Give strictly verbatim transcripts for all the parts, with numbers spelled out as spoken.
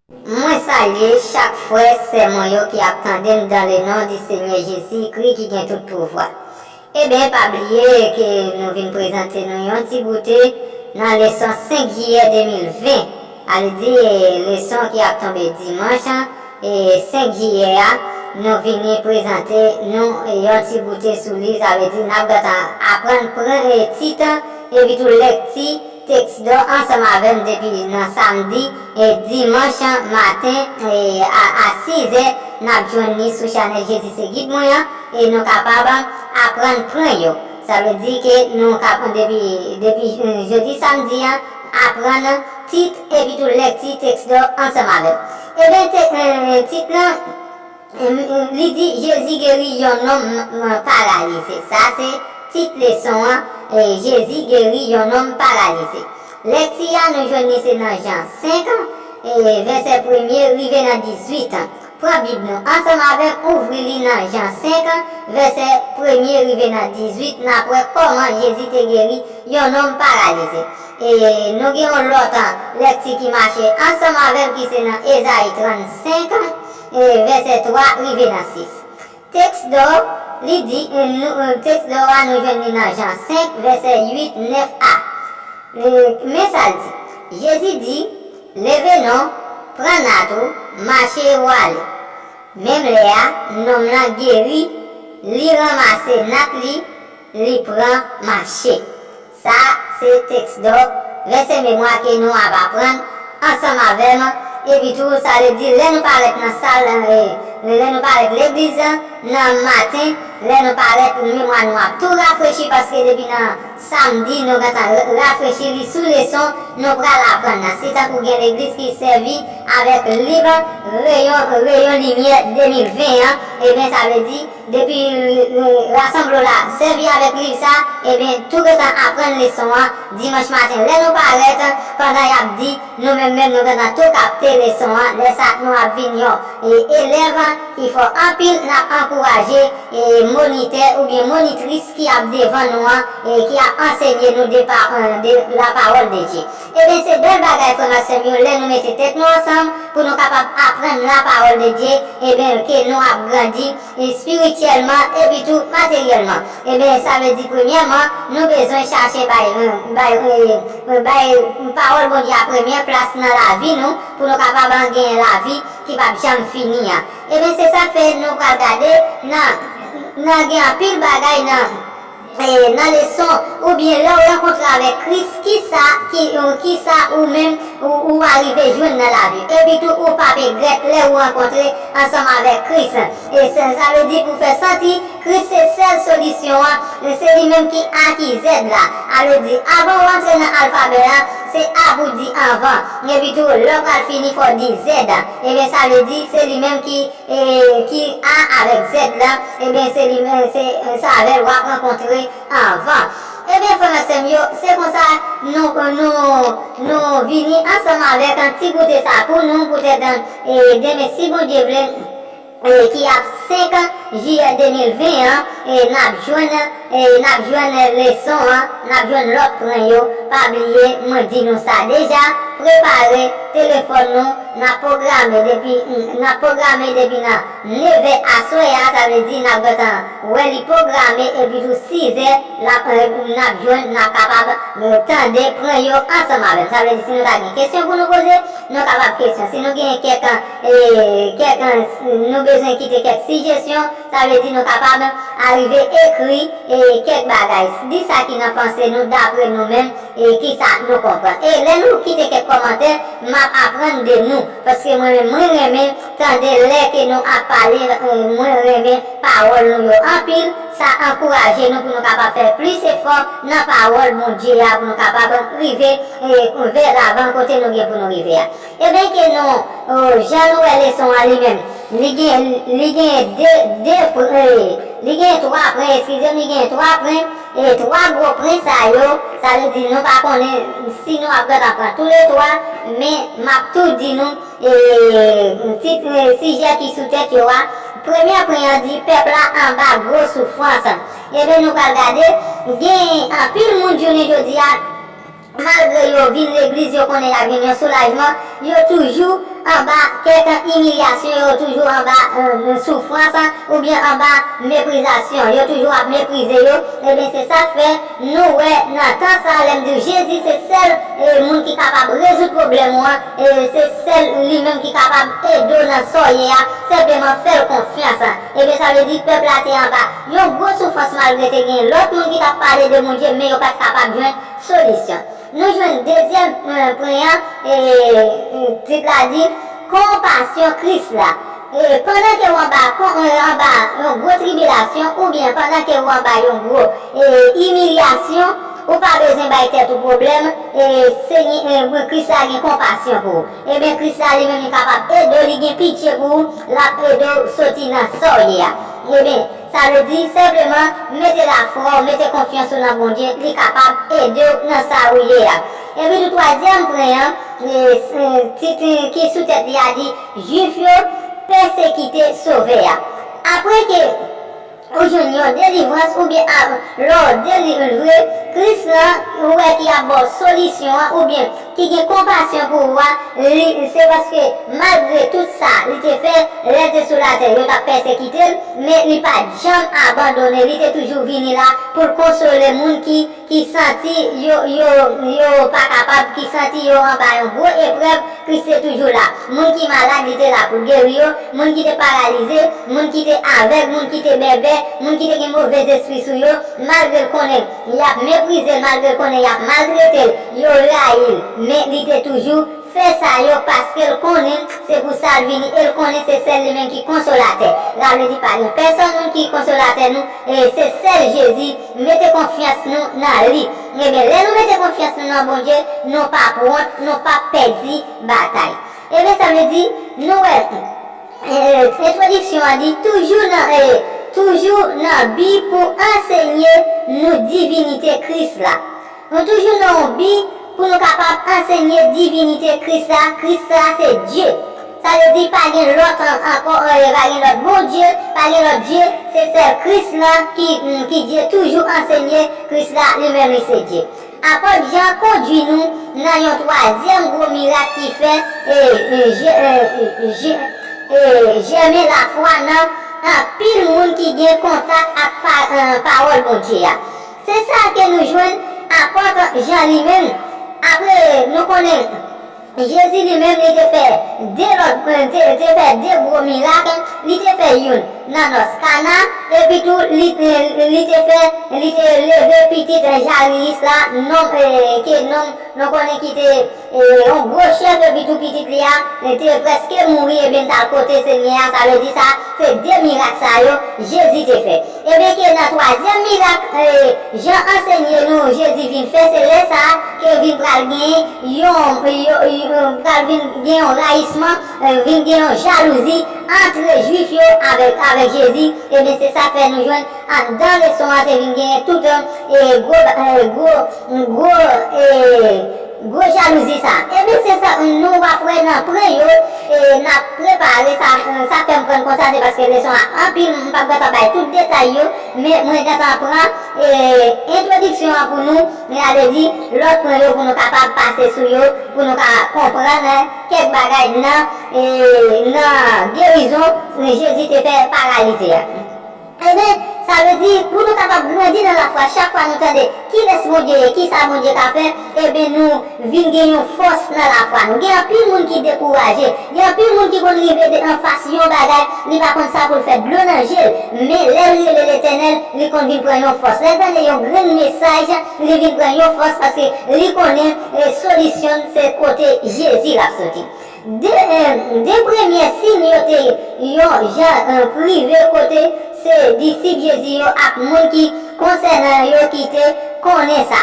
Mwen salye chak frè, sè mwen yo ki ap tande m dans le nom du Seigneur Jésus-Christ ki gen tout pouvwa. Ebyen, pa bliye ke nou vin prezante nou yon ti goute nan leson senk jiyè de mil ven. Sa vle di, e, leson ki ap tonbe dimanch, e, senk jiyè a, nou vini prezante nou yon ti goute sou li. Sa vle di, n ap gentan aprann pran, e, tit, epi tou lekti tèks dò ansanm avè m depi nan samdi e dimanch maten, e, a, a sis è, n ap jwenn li sou chanèl Jezi se Gid Mwen an, e nou kapab aprann pran yo. Sa vle di ke nou kapab depi, depi, e, jodi samdi an, aprann tit epi tou lekti tèks dò ansanm avè m. Ebyen, te, e, tit lan, e, e, li di, Jezi geri yon nonm, m, paralize. Sa se tit leson an, e, Jezi geri yon nonm paralize. Lekti a nou jwenn li se nan Jan senk, e, vèsè premye rive nan dizuit. Pran Bib nou ansanm avè m, ouvri li nan Jan senk, vèsè premye rive nan dizuit, n ap wè kòman Jezi te geri yon nonm paralize. E nou gen yon lòt, a, lekti ki mache ansanm avè l, ki se nan Ezayi trannsenk, e vèsè twa rive nan sis. Tèks dò, li di, e, nou, e, tèks dò a, nou jwenn li nan Jan senk, vèsè uit, nèf a. E, men sa l di. Jezi di, Leve non, pran nat ou, mache ou ale. Menm lè a, nonm lan geri, li ranmase nat li, li pran mache. Sa se tèks dò, vèsè memwa ke nou ap aprann ansanm avè m. Epi tou, sa vle di, lè nou parèt nan sal, e, lè nou parèt legliz, nan maten, lè nou parèt, memwa nou ap tou rafrechi, paske depi nan samdi, nou gentan ra-, rafrechi li sou leson nou pral aprann nan. Se tankou gen legliz ki sèvi avèk liv Reyon, Reyon Limyè de mil ven an, ebyen, sa vle di, depi, e, rasanble w la sèvi avèk liv sa, ebyen, tou gentan aprann leson an dimanch maten. Lè nou parèt, pandan y ap di, nou menm menm, nou gentan tou kapte leson an. Lè sa, nou ap vin yon, e, elèv ki fò anpil, n ap ankouraje, e, monitè oubyen monitris ki ap devan nou an, e, ki ap ansenye nou de pa-, e, de la parole de Dieu. Ebyen, se bèl bagay, frè m ak sè m yo, lè nou mete tèt nou ansanm pou nou kapab aprann la parole de Dieu, ebyen, ke nou ap grandi, e, espirityèlman, epi tou materyèlman. Ebyen, sa vle di, premyèman, nou bezwen chache bay, e, bay, e, e, bay pawòl Bondye a premyè plas nan lavi nou, pou nou kapab genyen lavi ki p ap janm fini an. Ebyen, se sa k fè nou pral gade nan, nan gen anpil bagay nan, e, nan leson, oubyen lè w rankontre avèk Kris, kisa, ki, kisa ou menm, ou, ou arive jwenn nan lavi. Epi tou, ou p ap regrèt lè ou rankontre ansanm avèk Kris. E sa, sa vle di pou fè santi Kris se sèl solisyon an, se li menm ki A ki Z la. A vle di, avan w antre nan alfabè a, se A pou di anvan. Epi tou, lè w pral fini, fò w di Z. Ebyen, sa vle di, se li menm ki, e, ki A avèk Z la. Ebyen, se li menm, se, se avè l w ap rankontre anvan. Ebyen, frè m ak sè m yo, se konsa nou, nou, nou vini ansanm avèk yon ti goute sa pou nou, poutèt, e, demen, si Bondye vle, e, ki ap senk jiyè de mil ven an, e, n ap jwenn, e, n ap jwenn leson an, n ap jwenn lòt pwen yo. Pa bliye, mwen di nou sa deja, prepare telefòn nou, n ap pwograme depi, n ap pwograme depi nan nevè aswè a, sa vle di n ap gentan wè li pwograme, epi tou sizè, n ap, e, n ap jwenn, n ap kapab, e, tande pwen yo ansanm avè l. Sa vle di, si nou ta gen kesyon pou nou poze, nou kapab kesyon. Si nou gen kèk, e, kèk, e, nou bezwen kite kèk sijesyon, sa vle di nou kapab arive ekri, e, kèk bagay. Di sa ki nan panse nou, dapre nou menm, e, kisa nou konprann. E lè nou kite kèk kòmantè, m ap aprann de nou, paske mwen menm, mwen renmen tande lè ke nou ap pale, e, mwen renmen pawòl nou yo anpil. Sa ankouraje nou pou nou kapab fè plis efò nan pawòl Bondye a, pou nou kapab rive, e, vè lavan kote nou gen pou nou rive a. Ebyen, ke nou, o, jan nou wè leson an li menm, li gen, li gen de, de pwen, e, li gen twa pwen, eskize m, li gen twa pwen, e twa gwo pwen sa yo, sa vle di nou pa konnen si nou ap gentan pran toulètwa, men m ap tou di nou, e, tit, e, sijè ki sou tèt yo a. Premyè pwen an di, pèp la anba gwo soufrans. Ebyen, nou pral gade, gen anpil moun jounen jodi a, Malgre yo vin legliz, yo konnen y ap jwenn yon soulajman, yo toujou anba kèk imilyasyon, yo toujou anba, eh, soufrans, oubyen anba meprizasyon. Yo toujou ap meprize yo. Ebyen, se sa k fè nou wè nan tan sa, lè m di w Jezi se sèl, eh, moun ki kapab rezoud pwoblèm ou an, eh, se sèl li menm ki kapab ede w nan sa w ye a, senpleman fè l konfyans. Ebyen, sa vle di pèp la te anba yon gwo soufrans malgre te gen lòt moun ki t ap pale de Bondye, men yo pa t kapab jwenn solisyon. Nou jwenn dezyèm, eh, pwen an, eh, tit la di, Konpasyon Kris la. E pandan ke w anba, kon, eh, anba yon gwo tribilasyon, oubyen pandan ke w anba yon gwo, eh, imilyasyon, ou pa bezwen bay tèt ou pwoblèm, eh, Senyè, eh, Kris la gen konpasyon pou ou. Ebyen, Kris la li menm li kapab ede w, li gen pitye pou ou, l ap ede w soti nan sa w ye a. Ebyen, sa vle di senpleman mete lafwa w, mete konfyans ou nan Bondye, li kapab ede w nan sa ou ye a. Epi tou twazyèm pwen an, eh, eh, tit, eh, ki sou tèt li a di, Jwif yo pèsekite Sovè a. Apre ke ou jwenn yon delivrans oubyen a, lè w delivre, Kris lan, ou wè ki ap ba w solisyon an oubyen ki gen konpasyon pou ou a, li, se paske malgre tout sa li te fè, lè l te sou latè, yo t ap pèsekite l, men li pa t janm abandone, li te toujou vini la pou l konsole moun ki ki santi yo, yo, yo pa kapab, ki santi yo anba yon gwo eprèv, Kris te toujou la. Moun ki malad, li te la pou l geri yo. Moun ki te paralize, moun ki te avèg, moun ki te bèbè, moun ki te gen move zespri sou yo, malgre l konnen y ap meprize l, malgre l konnen y ap maltrete l, yo rayi l, men li te toujou fè sa yo paske l konnen se pou sa l vini e l konnen se sèl li menm ki konsolatè. Sa vle di pa gen pèsonn moun ki konsolatè nou, e se sèl Jezi, mete konfyans nou nan li. Ebyen, lè nou mete konfyans nou nan Bondye, nou p ap wont, nou p ap pèdi batay. Ebyen, sa vle di, nou wè, eh, entwodiksyon an di, toujou nan, eh, toujou nan bi pou ansenye nou divinite Kris la. Nou toujou nan yon bi pou nou kapab ansenye divinite Kris la. Kris la se Dye. Sa vle di pa gen lòt an-, ankò, eh, pa gen lòt Bondye, pa gen lòt Dye, se sèl Kris la ki, mm, ki Dye. Toujou ansenye Kris la, li menm li se Dye. Apot Jan kondui nou nan yon twazyèm gwo mirak ki fè, eh, eh, je-, eh, eh, je-, eh, jèmen lafwa nan anpil moun ki gen kontak ak pa-, eh, pawòl Bondye a. Se sa ke nou jwenn apot Jan li menm. Apre, nou konnen Jezi li menm, li te fè de lòt, te, te fè de gwo mirak. Li te fè youn nan nòs Kana, epi tou li, li te fè, li te leve pitit Jayirus la, nonm, eh, ke nonm, nou konnen ki te, eh, yon gwo chèf, epi tou pitit li a, eh, te prèske mouri, ebyen, t al kote Senyè a, sa vle di sa, se de mirak sa yo, Jezi te fè. Ebyen ke nan twazyèm mirak, eh, Jan ansenye nou, Jezi vin fè, se lè sa a ke vin pral gen yon, yo, yo, pral vin gen yon rayisman, eh, vin gen yon jalouzi antre Jwif yo avèk, avèk Jezi. Ebyen, se sa k fè nou jwenn anndan leson an te vin genyen tout, eh, gwo, eh, gwo, gwo, eh, gwo jalouzi sa. Ebyen, se sa nou w ap wè nan pwen yo, e n ap prepare sa, sa fè m pran konsa, se paske leson an anpil, m p ap gentan bay tout detay yo, men mwen gentan pran, e, entwodiksyon an pou nou, men sa vle di, lòt pwen yo pou nou kapab pase sou yo, pou nou ka konprann, eh, kèk bagay nan, e, nan gerizon Jezi te fè paralize a. Ebyen, sa vle di, pou nou kapab grandi nan lafwa, chak fwa nou tande kilès Bondye ye, kisa Bondye ka fè, ebyen, nou vin gen yon fòs nan lafwa nou. Gen anpil moun ki dekouraje, gen anpil moun ki konn rive de, anfas yon bagay, li pa konn sa pou l fè, dlo nan je l. Men, lè l rele Letènèl, li konn vin pran yon fòs. Lè l tande yon grenn mesaj, li vin pran yon fòs, paske li konnen, eh, solisyon se kote Jezi l ap soti. De, eh, de premye siy yo te yon jan, eh, prive kote se disip Jezi yo ak moun ki konsène yo ki te konnen sa,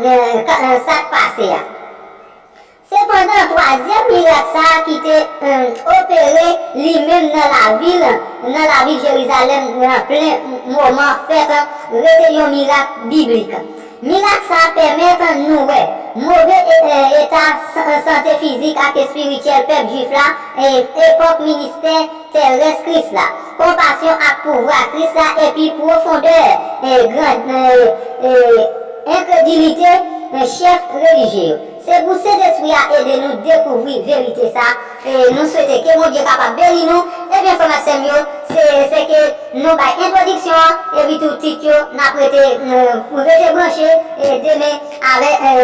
eh, ka, eh, sa k pase a. Sepandan, twazyèm mirak sa a ki te, eh, opere li menm nan lavil, nan lavil Jerizalèm, nan plen moman fèt, rete yon mirak biblik. Mirak sa a pèmèt nou wè move e-, e-, eta san-, sante fizik ak espirityèl pèp Jwif la, e, epòk ministè terès Kris la, konpasyon ak pouvwa Kris la, epi pwofondè, e, gran-, e, e, enkredilite chèf relijye yo. Se pou Sentespri a ede nou dekouvri verite sa. E nou swete ke Bondye kapab beni nou. Ebyen, frè m ak sè m yo, se, se ke nou bay entwodiksyon an, epi tou tit yo, n ap rete, eh, rete branche, e demen avèk, eh,